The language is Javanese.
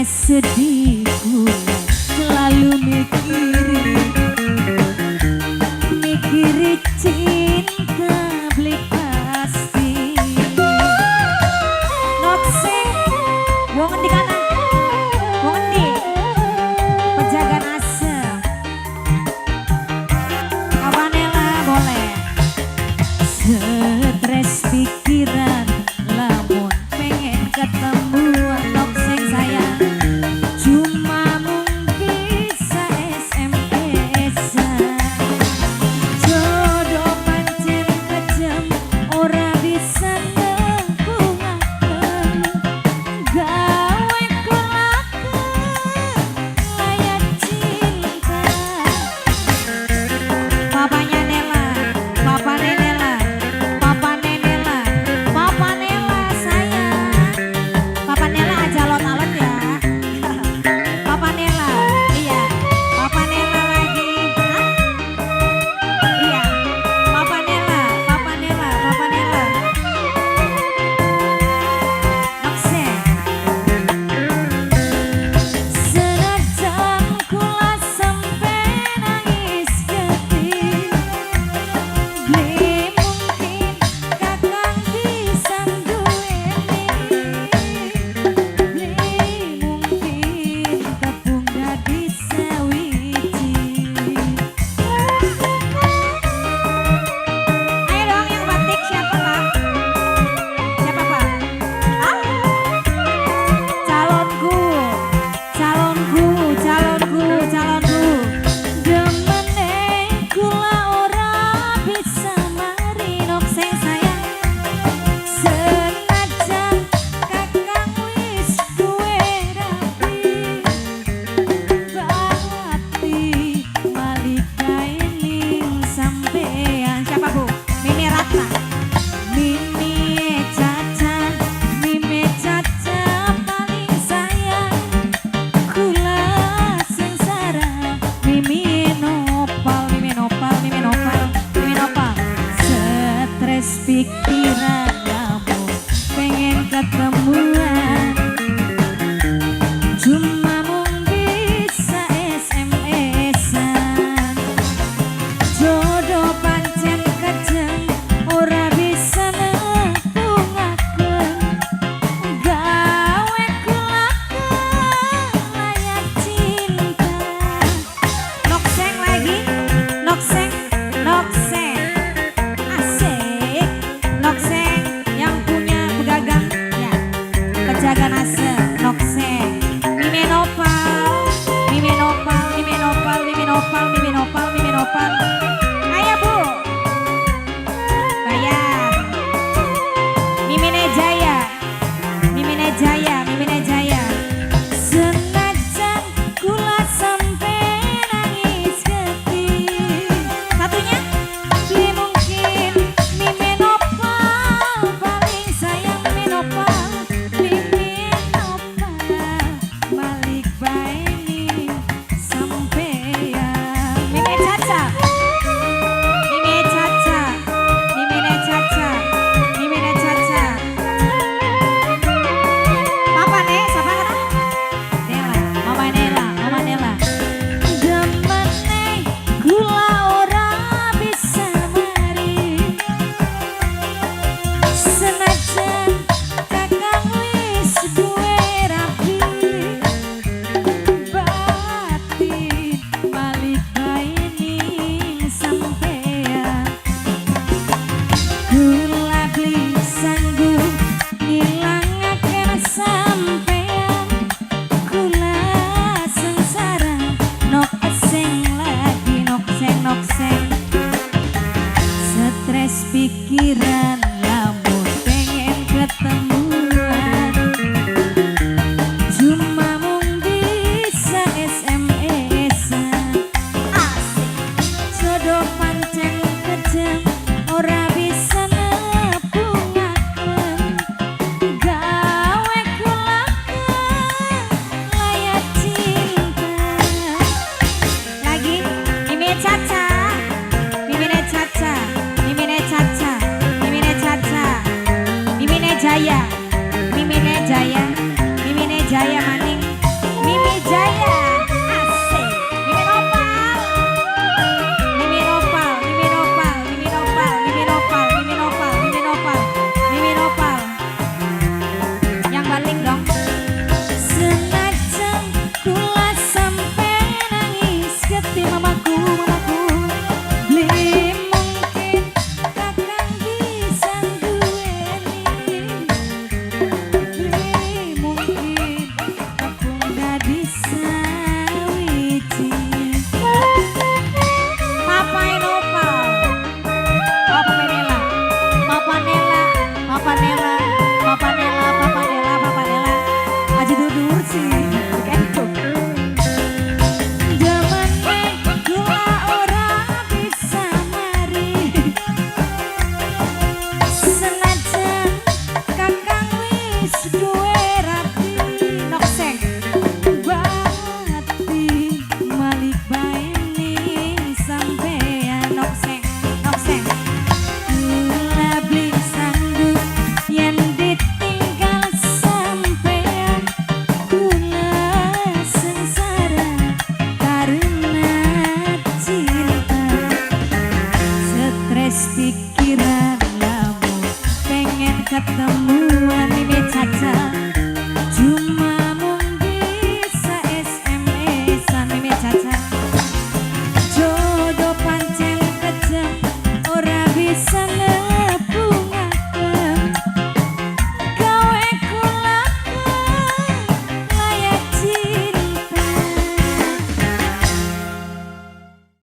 Sedih kula selalu mikiri, mikiri cinta beli pasti. Nokseng, wong endi kana? Wong endi? Pejagan asem. Kawanela boleh. Stres pikiran lamun pengen ketemu Nokseng sayang. Cuma mung bisa SMS-an. Jodoh pancen kejem, ora bisa nepungaken. Gawe kula layak cinta. Papanya Nela, papa Nela, papa Nela, papa Nela sayang. Papa Nela aja alot-alot ya. Papa Nela, iya. Papa Nela lagi. Hah? Iya. Papa Nela, Papa Nela, Papa Nela. Nokse. Senajan kula sampe nangis getih, beli mungkin kakang bisa duweni. Beli mungkin tepung dadi sawiji. Ayo dong, yang batik siapa, Pak? Siapa, Pak? Ah? Calonku, calonku, calonku, calonku. Demene kula ora bisa mari, Nokseng sayang. Senajan kakang wis duwe rabi, berarti malika ning sampean. Siapa, Bu? Mimi Ratna. Mimi Caca, Mimi Caca paling sayang. Kula sengsara. Mimi Nopal, Mimi Nopal, Mimi Nopal, Mimi Nopal. Stres pikiran lamun pengen ketemuan, cuma mung bisa SMS-an. Jodoh pancen kejem, ora bisa nepungaken. Gawe kula layak cinta. Nokseng lagi, Nokseng, Nokseng. Asik. Nokseng yang punya pegagang ya. Pejagan asem, Nokseng. Mimi Nopal, Mimi Nopal, Mimi Nopal, Mimi Nopal, Mimi Nopal, Mimi Nopal. Ayo, Bu. Bayar. Mimine Jaya. Mimine Jaya, Mimine Jaya. Senajan kula sampe nangis getih. Satunya, beli mungkin Mimi Nopal paling sayang, Mimi Nopal, Mimi Nopal balik bae ning sampean. Mimi Caca. Mimi Caca. Mimine Caca. Mimine Caca. Papa nek, siapa kata? Nela, Mama Nela, Mama Nela. Demene kula ora bisa mari. Senajan kakang wis duwe rabi, batin balik bae ning sampean. Kula beli sanggup ngilangaken sampean. Kula sengsara. Nok seng lagi, nok seng, nok seng. Stres pikiran lamun pengen ketemuan, cuma mung bisa SMS-an. Asik. Jodoh pancen kejem, ora bisa nepungaken. Gawe kula layak cinta. Lagi Mimi Caca, Mimine Caca, Mimine Caca, Mimine Caca, Mimine Jaya, Mimine Jaya, Mimine Jaya maning. Ketemuan, Mimi Caca. Cuma